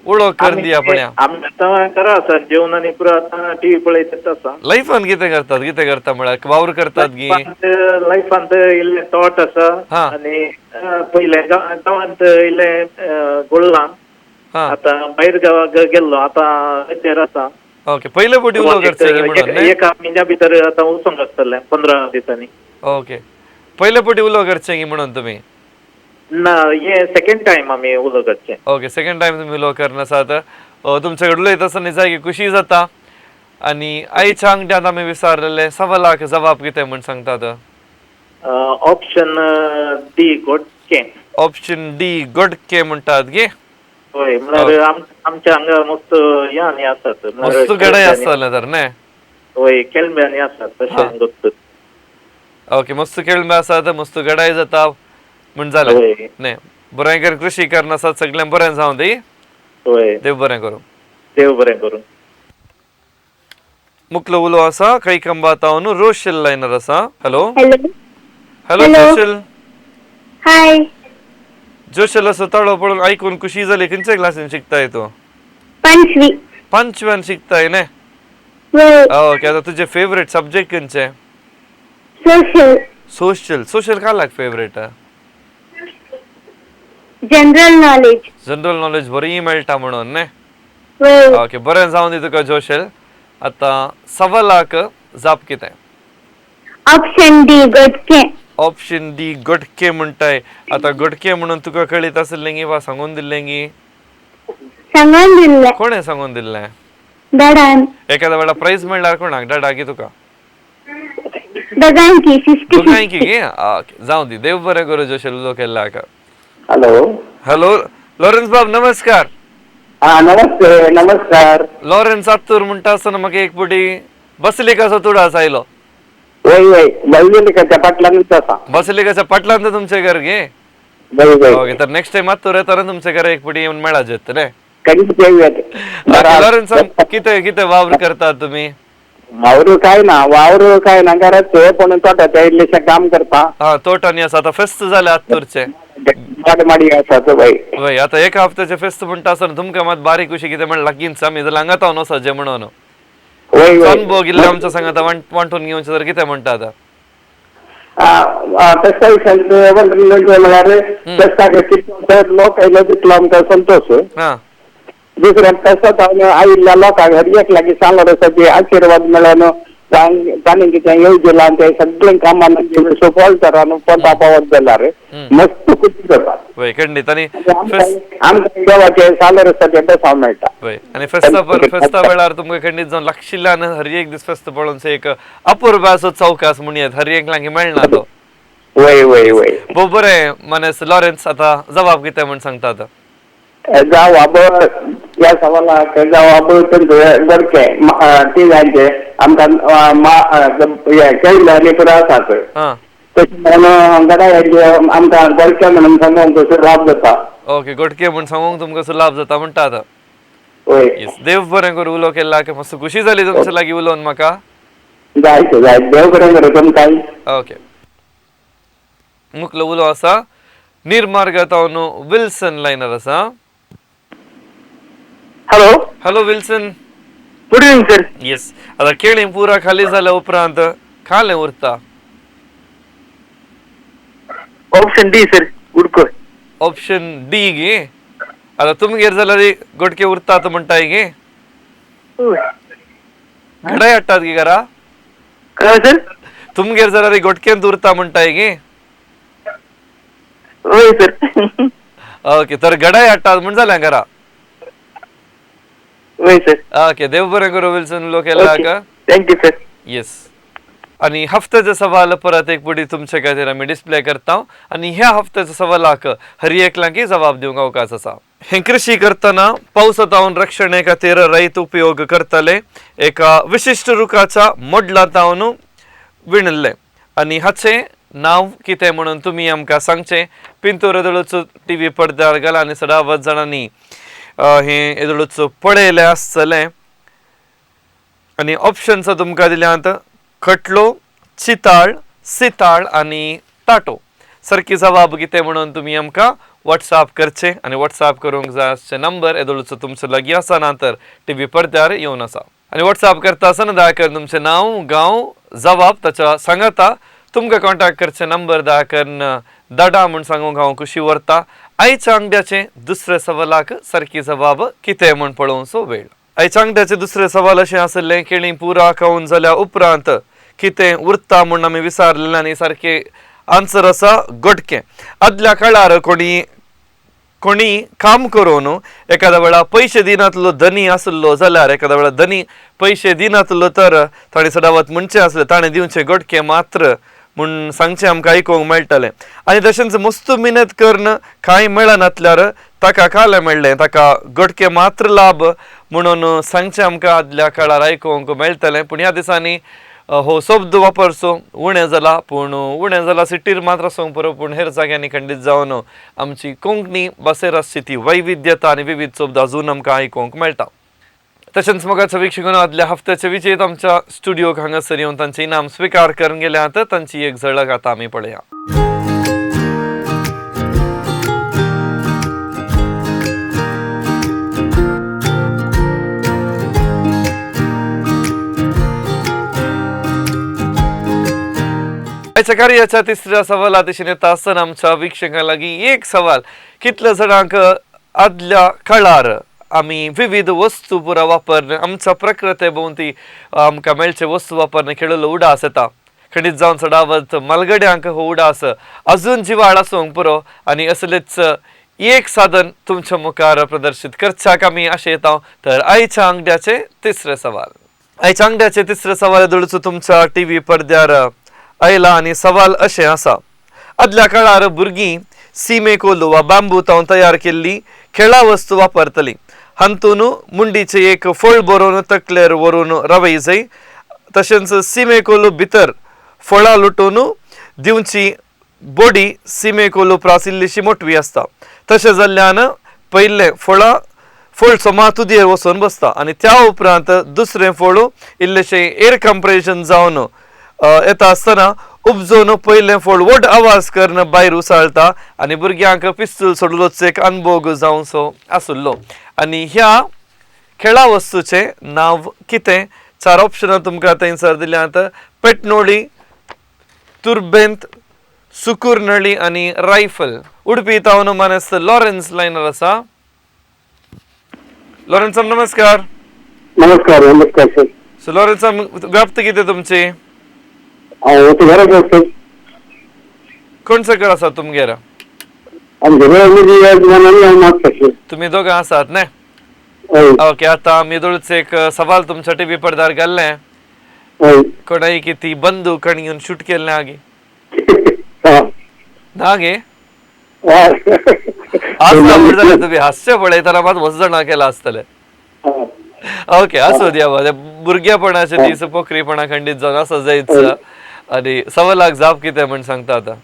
उलोवप कर दिया पळया. आमी आतां घरा आसा, जेवण आनी पुरो, आतां टीव्ही पळयत आसा. लायफान कितें करतात? कितें करता म्हळ्यार वावर करतात गी? लायफांत इल्लें तोट आसा आनी पयलें गांवांत इल्लें गोळ्ळां. आतां भायर गांवाक गेल्लो, आतां रजेर आसा. ओके, पयले फावटी उलो करचें गी म्हणून न्ही? एका म्हयन्या भितर आतां वचूंक आसतलें, 15 दिसांनी. ओके, पयले फावटी उलो करचें गी म्हणून तुमी? ना, हे सेकंड टायम आमी उलो करचें. ओके, सेकंड टायम तुमी उलो करनासात. तुमचे कडेन उलयता आसतना जाय खुशी जाता. आनी आयच्या आंगड्यांत आमी विचारलेले सवालाक जबाब कितें म्हूण सांगतात? ऑप्शन डी गोडकें. ऑप्शन डी गोडके म्हणटात गे? हय, म्हळ्यार आमच्या हांगा मस्त हे आनी आसात. मस्त गडे आसतले तर न्ही? हय, केळंबे आनी आसात तशें गोत्त. ओके, मस्त केळंबे आसात, मस्त गडाय जाता म्हण जालें. हय. न्ही, बरें कर, कृषी करनासात, सगळें बरें जावं दी. हय. देव बरें करूं. देव बरें करूं. मुखलो उलो आसा कैकंबा तावन रोशल लायनर आसा. हॅलो. हॅलो. हॅलो. हॅलो. जोशल. हाय. जोशल असो ताळो पळोवन आयकून खुशी जाली. खंयच्या क्लासीन शिकताय तूं? पांचवी. पांचव्यान शिकताय न्ही? वय. ओके, आतां तुजें फेवरेट सब्जेक्ट खंयचें? सोशल. सोशल. सोशल कालाक favourite? General knowledge. General knowledge बरी मेळटा म्हणून न्ही? वय. ओके, बरें जावन दी तुका जोशल. आतां सवालाक जाप कितें? ऑप्शन डी गोडके. ऑप्शन डी गटके म्हणटाय. आतां गटके म्हणून तुका कळीत आसलें गी वा सांगून दिल्लें गी? सांगून दिल्लें. कोणें सांगून दिल्लें? डडान. एखाद्या वेळा प्रायज मेळ्ळ्यार कोणाक, डाडा की तुका? दोगांकी 50. दोगांयकी गे? ओके, जावं दी, देव बरें करूं जोशल उलो केल्ल्याक. हॅलो. हॅलो लॉरेन्स बाब, नमस्कार. हा, नमस्ते, नमस्कार. लॉरेन्स आत्तूर म्हणटा आसतना म्हाका एक फावटी बसलिकाचो तुडास आयलो. वय वय, बसलिकाच्या पाटलानच आसा. बसलिकाच्या पाटलान तर तुमचें घर गे? वय वय. ओके, तर नेक्स्ट टायम आत्तूर येताना तुमचें घर एक फावटी येवन मेळाजेत रे. कधीच येऊयात. लॉरेन्स, कितें कितें वावर करतात तुमी? वावर काय ना, वावर काय ना, घरात पण तोटाच्या इल्लेशें काम करता. हा, तोटांनी आसा. आतां फेस्त जालें आत्तूरचें. माड माडी आसा बाई. वय, आतां एका हप्त्याचें फेस्त म्हणटा आसतना तुमकां मात बारीक कशी कितें म्हण लागींच आमी जाल्यार हांगा तावन वचचें म्हणून. वय वय. अनुभव इल्ले आमच्या सांगाता वांटून घेवचें तर कितें म्हणटा आतां? फेस्ता विशयान म्हळ्यार फेस्ताक कितलो लोक आयलो तितलो आमकां संतोश. दुसऱ्या फेस्ता आयिल्ल्या लोकांक हर एक लागीं सांगत आशिर्वाद मेळोन तांणी कितें येवजिलां तें सगळें कामान सफल जाता, पोटा पावत जाल्यार मस्त खुशी जाता. वय, खंडीत. आनी आमकां देवाचें सालरसाचें बेसांव मेळटा. वय, आनी फेस्ता फेस्ता वेळार तुमकां खंडीत जावन लागशिल्ल्यान हर एक दीस फेस्त पळोवन एक अपुरबाय चौकास म्हणयेत, हर एक लागीं मेळना तो. वय वय वय. भोव बरें मानेस लॉरेन्स. आतां जबाब कितें म्हूण सांगता आतां? जवाब ह्या सवालाक जवाब तेंचो गोडके तिगांचे आमकां केळी पुरो आसात. तशें म्हणून गडायांचे आमकां गोडके म्हणून सांगूंक लाभ जाता. ओके, गोडके म्हूण सांगूंक तुमकां लाभ जाता म्हणटा आतां. देव बरें करूं, उलो केला मातसो खुशी जाली तुमच्या लागीं उलोवन म्हाका. जायते जाय, देव बरें करूं तुमकां. ओके, मुखलो उलो आसा निर्मार्गातावन विल्सन लायनर आसा. Hello. Hello Wilson. Good evening sir. Yes, आतां केळी पुरा खाली जाल्या उपरांत खालें उरता. ऑप्शन डी सर, गुडको. ऑप्शन डी गे. आतां तुमगेर जाल्यार गोडके उरतात म्हणटाय गे? घडाय हाडटात गे घरा? काय सर? तुमगेर जाल्यार गोटकेंत उरता म्हणटाय गे? हय सर. ओके, तर गडाय हाडटात म्हूण जालें घरा. हय सर. ओके, देव बरें करूं विल्सन, उलो केला. Thank you sir. Yes, आनी हफ्त्याचो सवाल परत एक पुडी तुमचे खातीर आमी डिस्प्ले करता आनी ह्या हफ्त्याच्या सवालाक हर एकल्यांकय जबाब दिवंक अवकाश आसा. हें कृशी करतना पावसा रक्षणे खातीर रैत उपयोग करतले एका विशिश्ट रुखाच्या मोडला तावन विणिल्लें आनी हाचें नांव कितें म्हणून तुमी आमकां सांगचें. पिंतूर येदोळचो टी व्ही पडद्यार घाला आनी सदांच जाणांनी हें येदोळचो पळयलें आसतलें. आनी ऑप्शन्स तुमकां दिल्यांत खटलो, चिताळ, सिताळ आनी ताटो. सारकी जबाब कितें म्हणून तुमी आमकां वॉट्सएप करचें आनी वॉट्सएप करूंक जाय आसचे नंबर येदोळचो तुमचो लागीं आसा ना तर टी व्ही पडद्यार येवन आसा. आनी वॉट्सएप करता आसतना दया करून तुमचें नांव, गांव, जबाब ताच्या सांगाता तुमकां कॉन्टेक्ट करचे नंबर दया करून धाडा म्हूण सांगूंक हांव खुशी व्हरता. आयच्या आंगड्याचें दुसऱ्या सवालाक सारकी जबाब कितें म्हूण पळोवचो वेळ. आयच्या आंगड्याचें दुसरें सवाल अशें आशिल्लें, केळी पुरा खावन जाल्या उपरांत कितें उरता म्हूण आमी विचारलें आनी सारकें आन्सर आसा गोटकें. आदल्या काळार कोणी कोणी काम करून एखाद्या वेळा पयशे दिनातलो धनी आसलो जाल्यार एखाद्या वेळा धनी पयशे दिनातलो तर ताणें सदांच म्हणचें आसलें ताणें दिवचें गोटकें मात्र म्हूण सांगचें आमकां आयकूंक मेळटालें. आनी तशेंच मस्त मिनत करून कांय मेळनातल्यार ताका कालें मेळ्ळें, ताका गोटकें मात्र लाभ म्हणून सांगचें आमकां आदल्या काळार आयकूंक मेळटालें. पूण ह्या दिसांनी हो शब्द वापरचो उणें जाला, पूण उणें जाला सिटीर मात्र आसूंक पुरो, पूण हेर जाग्यांनी खंडीत जावन आमची कोंकणी भाशेर आसची ती वैविध्यता आनी विविध शब्द अजून आमकां आयकूंक मेळटा. तशेंच मोगाच्या वीक्षकांनो, आदल्या हफ्त्याचे विजेत आमच्या स्टुडियोक हांगासर येवन तांचे इनाम स्विकार करून गेल्यात, तांची एक झळक आतां आमी पळया. आयच्या कार्याच्या तिसऱ्या सवाला दिशेन येता आसतना आमच्या वीक्षकां लागीं एक सवाल, कितल्या जाणांक आदल्या काळार आमी विविध वस्तू पुरा वापरून आमच्या प्रकृते भोंवती आमकां मेळचे वस्तू वापरून खेळिल्लो उडास येता. खंडीत जावन चडावत मालगड्यांक हो उडास अजून जिवाळ आसूंक पुरो आनी असलेच एक साधन तुमच्या मुखार प्रदर्शीत करच्याक आमी अशें येता. तर आयच्या आंगड्याचे तिसरें सवाल, आयच्या आंगड्याचे तिसरें सवाल येदोळचो तुमच्या टी व्ही पडद्यार आयला आनी सवाल अशें आसा, आदल्या काळार भुरगीं सिमे कोलो वा बांबू तावन तयार केल्ली खेळा वस्तू वापरतली. हातून मुंडीचें एक फळ बरोवन तकलेर व्हरून रावय जाय, तशेंच सिमे कोलो भितर फळां लुटून दिवची बोडी सिमे कोलो प्रास इल्लीशी मोटवी आसता. तशें जाल्ल्यान पयलें फळां फळ सोमा तुदयेर वचून बसता आनी त्या उपरांत दुसरें फळ इल्लेशें एर कंप्रेशन जावन येता आसतना उपजोन पयलें फळ व्हड आवाज करून भायर उसळटा आनी भुरग्यांक पिस्तूल सोडलोच एक अनभोग जावचो आसलो. आनी ह्या खेळा वस्तूचें नांव कितें? चार ऑप्शनां तुमकां थंयसर दिल्यांत, पेटनोळी, तुर्बेंत, सुकूर नळी आनी रायफल. उडपी तावन मानेस्त लॉरेन्स लायनर आसा. लॉरेन्स नमस्कार. नमस्कार. नमस्कार सर. सो लॉरेन्स, व्याप्त कितें तुमची? कोण सकळ आसा तुमगेर? तुमी दोगां आसात न्ही? ओके, आतां आमी येदोळच एक सवाल तुमच्या टीव्ही पडद्यार घाल्लें, कोणाय की ती बंदूक आनी घेवन शूट केल्लें आगे ना गे? आसता जाल्यार तुमी हास्य पळयतना मात वजणां केलां आसतलें. ओके, असो द्या भुरगेपणाचे दीस पोखरीपणा खंडीत जावन असो जायच. आनी 1.25 लाख जाप कितें म्हण सांगता आतां?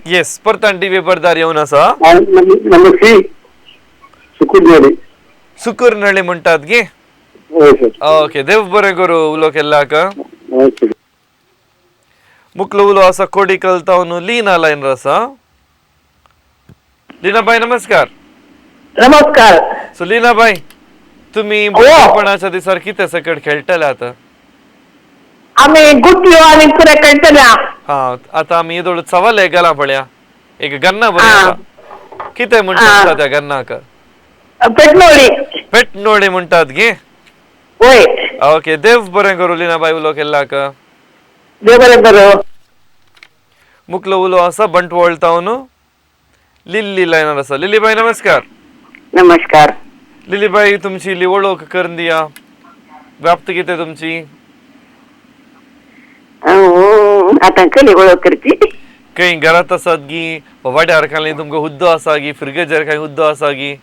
येस, परतान टीव्ही पडदार येवन आसा. सुकुरनळी म्हणटात गे. ओके, देव बरें करूं उलो केल्ल्याक. मुखलो उलो आसा कोडिकल तावन लीना लायनर आसा. लीना बाय नमस्कार. नमस्कार. सो लीना बाय, तुम्ही भुरगेपणाच्या दिसार कितें सकट खेळटले आतां? आमी गुटयो आनी पुरे खेळटले. हा, आतां आमी येदोळ सवाल गेला पळया, एक गन्ना बरी आसा, कितें म्हणटात त्या गन्नाक? पेटनोळी. पेटनोळी म्हणटात गे. वय. ओके, देव बरें करूं लीना बाय उलो केल्ल्याक. देव बरें करूं. मुखलो उलो आसा बंटवळ तावन लिल्ली लायनर आसा. लिली बाय नमस्कार. नमस्कार. लिली बाई, तुमची इल्ली वळख करून दिया, व्याप्त कितें तुमची? आतां कली वळख करची? खंय घरांत आसात गी, वाड्यार खाली तुमकां हुद्दो आसा गी, फिरगेजेर कांय हुद्दो आसा गी?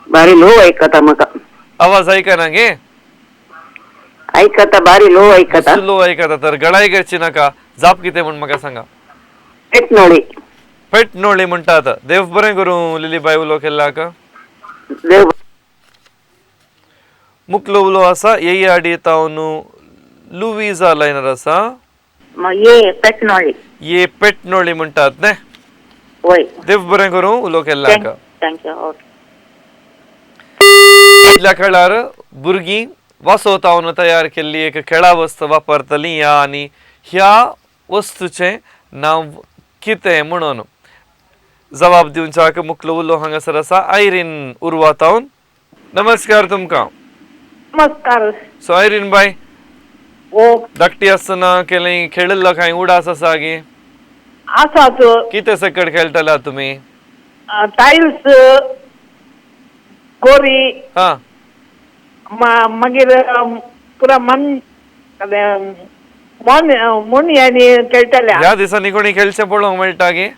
बारी लो आयकता म्हाका. आवाज आयकना गे? आयकता, बारी लो आयकता. लो आयकता तर गळाय करची नाका. जाप कितें म्हण म्हाका सांगा. पेटनोळी. पेटनोळी म्हणटात. देव बरें करूं लिली बाय उलो केल्ल्याक. देव. मुखलो उलो आसा एआरडी तावन लुविजा लायनर आसा. ये पेटनोळी. ये पेटनोळी म्हणटात न्ही? वय. देव बरें करूं उलो केल्ल्याक. Thank you. Okay. आदल्या काळार भुरगीं वासोतावन तयार केल्ली एक खेळा वस्त वापरतली ह्या, आनी ह्या वस्तूचें नांव कितें म्हणून जबाब दिवच्याक मुखलो उलो हांगासर आसा आयरीन उर्वातावन. नमस्कार तुमकां. नमस्कार. सो आयरीन बाय, ओ धाकटी आसतना केलें खेळिल्लो कांय उडास आसा गे? आसात. कितें सकट खेळटला तुमी? टायल्स, गोरी, हा, मागीर पुरा मन मोनी आनी खेळटले. ह्या दिसांनी कोणी खेळचें पळोवंक मेळटा गे?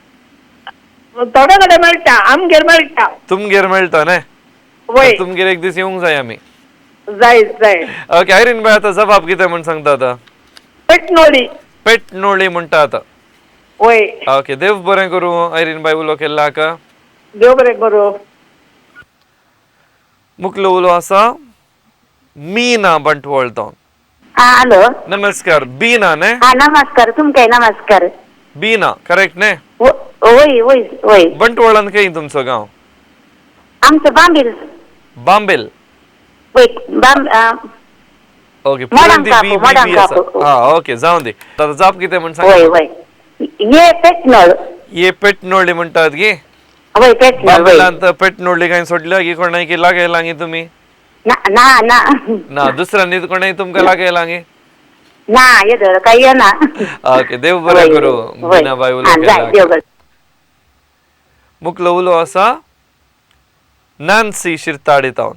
थोडे कडेन मेळटा, आमगेर मेळटा. तुमगेर मेळटा न्ही? वय. तुमगेर एक दीस येवंक जाय आमी. जाय जाय. ओके आयरीन बाय, आतां जबाब कितें म्हण सांगता आतां? पेटनोळी. पेटनोळी म्हणटा आतां. वय. ओके, देव बरें करूं आयरीन बाय उलो केल्ल्याक. देव बरें करूं. मुखलो उलो आसा मीना बंटवळ तावन. हॅलो. नमस्कार बीना न्ही? हा नमस्कार, तुमकां नमस्कार. बीना करेक्ट न्ही? वय वय वय. बंटवळान खंय तुमचो गांव? आमचो बांबील. बांबेल. वय, ओके, मोडां कापू, मोडां कापू. हा ओके, जावं दी. आतां जाप कितें म्हण वय सांग. वय. ये पेटनोळ. ये पेटनोळी म्हणटात गे? वय पेटनोळ. वय. बांबेलांत पेटनोळी कांय सोडल्या गी कोणाय की लागयलां गी तुमी? ना ना ना. ना, दुसऱ्यांनी कोणाय तुमकां लागयलां गे? ना, येदोळ काय येना. ओके, देव बरें करूं बीना बाय उलो केल्ल्याक. मुखलो उलो आसा नॅन्सी शिरताडी तावन.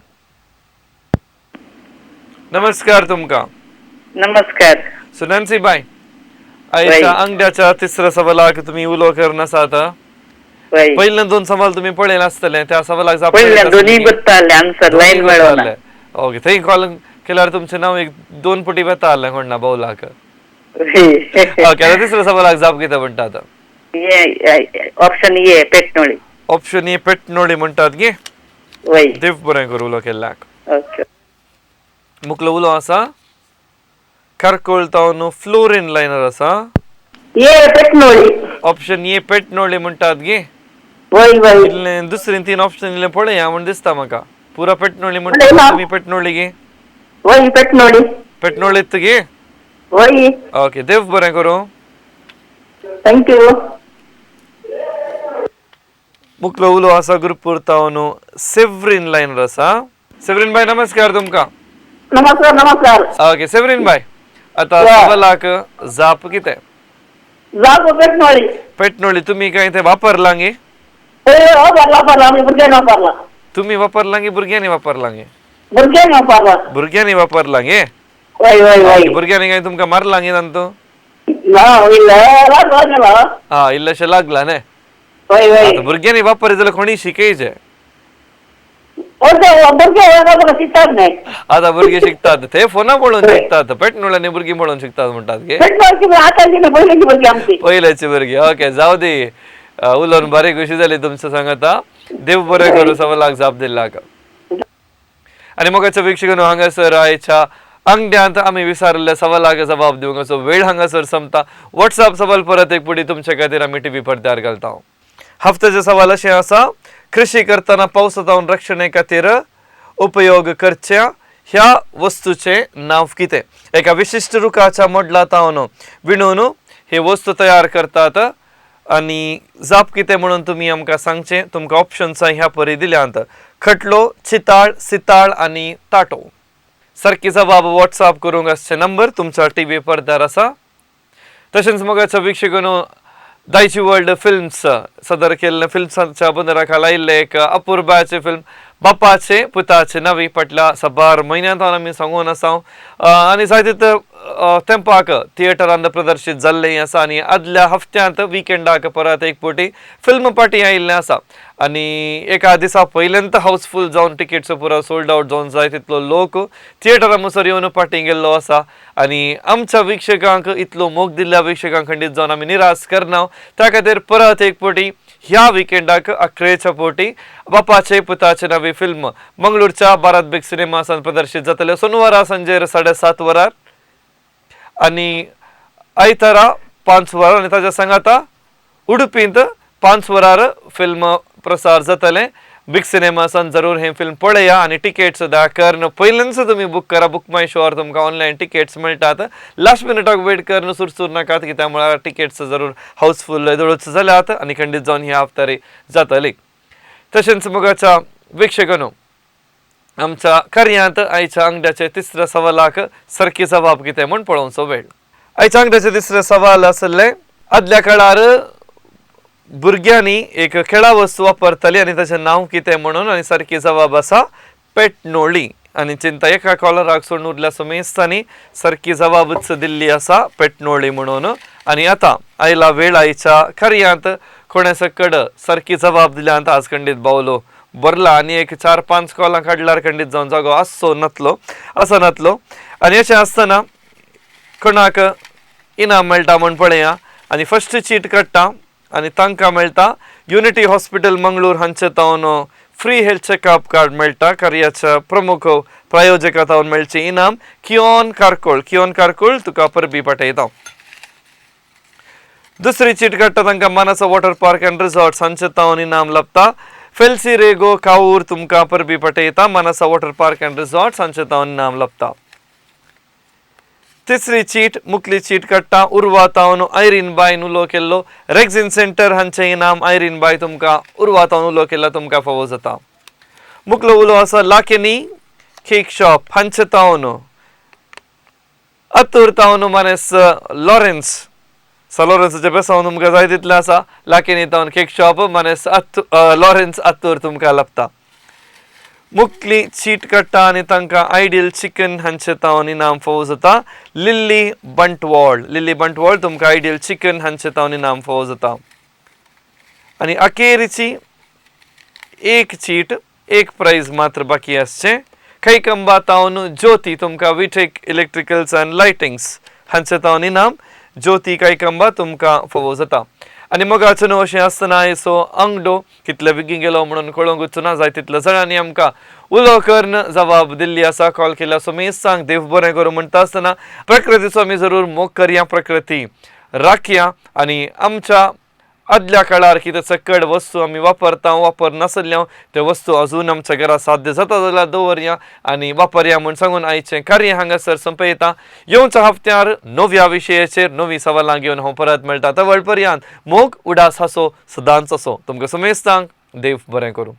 नमस्कार तुमकां. नमस्कार. सो नॅन्सी बाय, आयच्या अंगड्याच्या तिसऱ्या सवालाक तुमी उलो करनासा आतां. पयले दोन सवाल तुमी पळयले आसतले, त्या सवालाक जाप दोन्ही गुत्ताले आन्सर लायन मेळोना. ओके, थंय कॉल केल्यार तुमचें नांव एक दोन पुटी वेता आसलें कोण ना बावलाक. ओके, आतां तिसऱ्या सवालाक जाप कितें म्हणटा आतां? Option A पेटनोळी. ऑप्शन ए पेटनोळी म्हणटात गे? वय. देव बरें करूं उलो केल्ल्याक. ओके. मुखलो उलो आसा कारकोळ तावन फ्लोरीन लायनर आसा. ये पेटनोळी. ऑप्शन ए पेटनोळी म्हणटात गे? वय वय. इल्लें दुसरे तीन ऑप्शन इल्लें पळया म्हण दिसता म्हाका. पुरा पेटनोळी म्हणटा तुमी? पेटनोळी गे? वय पेटनोळी. पेटनोळीत गे? वय. ओके, देव बरें करूं. Thank you. मुखलो उलो आसा गुरुपूर तावन सेवरीन लायनर आसा. सेवरीन बाय नमस्कार तुमकां. नमस्कार. नमस्कार. ओके सेवरीन बाय, आतां सवालाक जाप कितें? जाप पेटनोळी. पेटनोळी तुमी कांय तें वापरलां गे? वापरला, आमी भुरग्यांनी वापरला. तुमी वापरलां गे भुरग्यांनी वापरलां गे? भुरग्यांनी वापरला. भुरग्यांनी वापरलां गे? वय वय वय. भुरग्यांनी कांय तुमकां मारलां गे तांतू? ना, इल्लें लागला. हा, इल्लेशें लागलां न्ही? हय हय. आतां भुरग्यांनी वापर जाल्यार कोणी शिकयचे. भुरगे शिकतात न्हय. आतां भुरगे शिकतात ते फोना पळोवन शिकतात, पेटनोळ्यांनी भुरगीं पळोवन शिकतात म्हणटात गे. आतांची पयलींची भुरगीं आमची. पयल्याची भुरगीं. ओके जावं दी, उलोवन बारी खुशी जाली तुमच्या सांगता. देव बरें करूं सवालाक जाप दिल्ल्याक. आनी मोगाच्या वीक्षकांनो, हांगासर आयच्या अंगड्यांत आमी विचारिल्ल्या सवालाक जबाब दिवंक असो वेळ हांगासर संपता. व्हॉट्सअप सवाल परत एक पुढे तुमच्या खातीर आमी टीव्ही पडद्यार घालता. हफ्त्याचे सवाल अशें आसा, कृषी करतना पावसांत रक्षणे खातीर उपयोग करच्या ह्या वस्तूचें नांव कितें? एका विशिश्ट रुखाच्या मोडला तावन विणून ही वस्तू तयार करतात आनी जाप कितें म्हणून तुमी आमकां सांगचें. तुमकां ऑप्शन्स ह्या परी दिल्यांत, खटलो, चिताळ, सिताळ आनी ताटो. सारकी जबाब व्हॉट्सअप करूंक आसचे नंबर तुमच्या टीव्ही पडद्यार आसा. तशेंच मोगाच्या वीक्षकांनो, दायची वर्ल्ड फिल्म्स सदर केल्ले फिल्म्साच्या बंदरा खाला आयिल्लें एक अपुरबायाचें फिल्म बापाचे पुताचे नवी फाटल्या साबार म्हयन्यांत आमी सांगून आसा आनी जायते तेंपाक थिएटरांत प्रदर्शीत जाल्लें आसा आनी आदल्या हफ्त्यांत विकेंडाक परत एक फावटी फिल्म पार्टी आयिल्लें आसा आनी एका दिसा पयल्यांत हावसफूल जावन टिकेट्स पुरो सोल्ड आवट जावन जाय तितलो लोक थिएटरा मुसर येवन पाटी गेल्लो आसा आनी आमच्या वीक्षकांक इतलो मोग दिल्ल्या वीक्षकांक खंडीत जावन आमी निराश करना. त्या खातीर परत एक फावटी ह्या विकेंडाक अकरेच्या पोटी बापाचे पुताचे नवी फिल्म मंगळूरच्या भारत बिग सिनेमासान प्रदर्शीत जातले सोनवारा सांजेर 7:30 वरार आनी आयतारा 5 वरार आनी ताच्या सांगाता उडुपींत 5 वरार फिल्म प्रसार जातले. बिग सिनेमासान जरूर हें फिल्म पळया आनी टिकेट्स सुद्दां करून पयल्यानच तुमी बूक करा. बुक माय शोर तुमकां ऑनलायन टिकेट्स मेळटात. लास्ट मिनटाक वेट करून सुरसूर नाकात कित्याक म्हळ्यार टिकेट्स जरूर हावसफूल येदोळच जाल्यात आनी खंडीत जावन ह्या हफ्त्यारी जातली. तशेंच मोगाच्या वीक्षकांनो, आमच्या कार्यांत आयच्या आंगड्याचे तिसऱ्या सवालाक सारकी जबाब कितें म्हूण पळोवचो वेळ. आयच्या आंगड्याचे तिसरे सवाल आसले, आदल्या काळार भुरग्यांनी एक खेळा वस्तू वापरताली आनी ताचें नांव कितें म्हणून आनी सारकी जबाब आसा पेटनोळी. आनी चिंता एका कॉलराक सोडून उरल्या समेस्तांनी सारकी जबाबच दिल्ली आसा पेटनोळी म्हणून. आनी आतां आयला वेळ आयच्या कार्यांत कोणें सकड सारकी जबाब दिल्या आज खंडीत बावलो भरला आनी एक 4-5 कॉलां काडल्यार खंडीत जावन जागो आसचो नातलो आसा नातलो. आनी अशें आसतना कोणाक इनाम मेळटा म्हूण पळया आनी फर्स्ट चीट काडटा आनी तांकां मेळटा युनिटी हॉस्पिटल मंगळूर हांचे तावन फ्री हेल्थ चॅकअप कार्ड मेळटा. कार्याच्या प्रमुख प्रायोजका तावन मेळचें इनाम कियोन कारकोळ. कियोन कारकोळ तुका परबी पाठयता. दुसरी चीट काडटा तांकां Manasa water park and resort हांचे तावन इनाम लाभता. फेल्सी रेगो कावूर तुमकां परबी पाठयता. Manasa water park and resort हांचे तावन इनाम लाभता. तिसरी चीट मुकली चीट काडटा उर्वा तावन आयरीन बायन उलो केल्लो रेक्झिन सेंटर हांचें इनाम आयरीन बाय तुमकां उर्वा तावन उलो केल्लो तुमकां फावो जाता. मुकलो उलो आसा लाकेनी केक शॉप हांचे तावन अत्तूर तावन मानेस लॉरेन्स स लॉरेन्साचे बेसावन तुमकां जाय तितलें आसा. लाकेनी तावन केक शॉप मानेस लॉरेन्स अत्तूर तुमकां लाभता. मुकली चीट काडटा आनी तांकां आयडियल चिकन हांचे तावन इनाम फावो जाता. लिल्ली बंटवॉळ लिल्ली बंटवॉळ तुमकां आयडियल चिकन हांचे तावन इनाम फावो जाता. आनी अखेरीची एक चीट एक प्रायज मात्र बाकी आसचें. खैकंबा तावन ज्योती तुमकां विटेक इलेक्ट्रिकल्स अँड लायटिंग्स हांचे तावन इनाम ज्योती कैकंबा तुमकां फावो जाता. आनी मोगाचो न्हू अशें आसतना आयचो आंगडो कितले बेगीन गेलो म्हणून कळोवंकूच ना. जाय तितले जाणांनी आमकां उलो करून जबाब दिल्ली आसा. कॉल केल्या समेस्तांक देव बरें करूं म्हणटा आसतना प्रकृतीचो आमी जरूर मोग करया, प्रकृती राखया आनी आमच्या आदल्या काळार कितें सकड वस्तू आमी वापरता वापर नासल्या त्यो वस्तू अजून आमच्या घरा साध्य जाता जाल्यार दवरया आनी वापरया म्हूण सांगून आयचें कार्य हांगासर संपयता. येवच्या हप्त्यार नव्या विशयाचेर नवी सवालां घेवन हांव परत मेळटा. तवळ पर्यंत मोग उडास हासो सदांच असो. तुमकां समेस्तांक देव बरें करूं.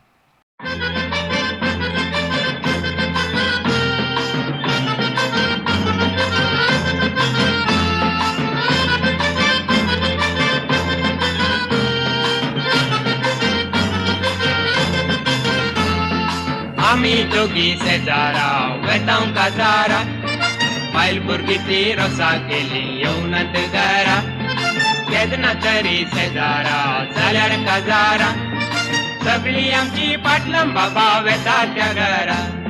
आमी दोगी शेजारा वेतांव काजारा, बायल भुरगीं ती रोसा केली येवनात घरा. केन्ना तरी शेजारा जाल्यार काजारा, सगळी आमची पाटलम बाबा वेता त्या घरा.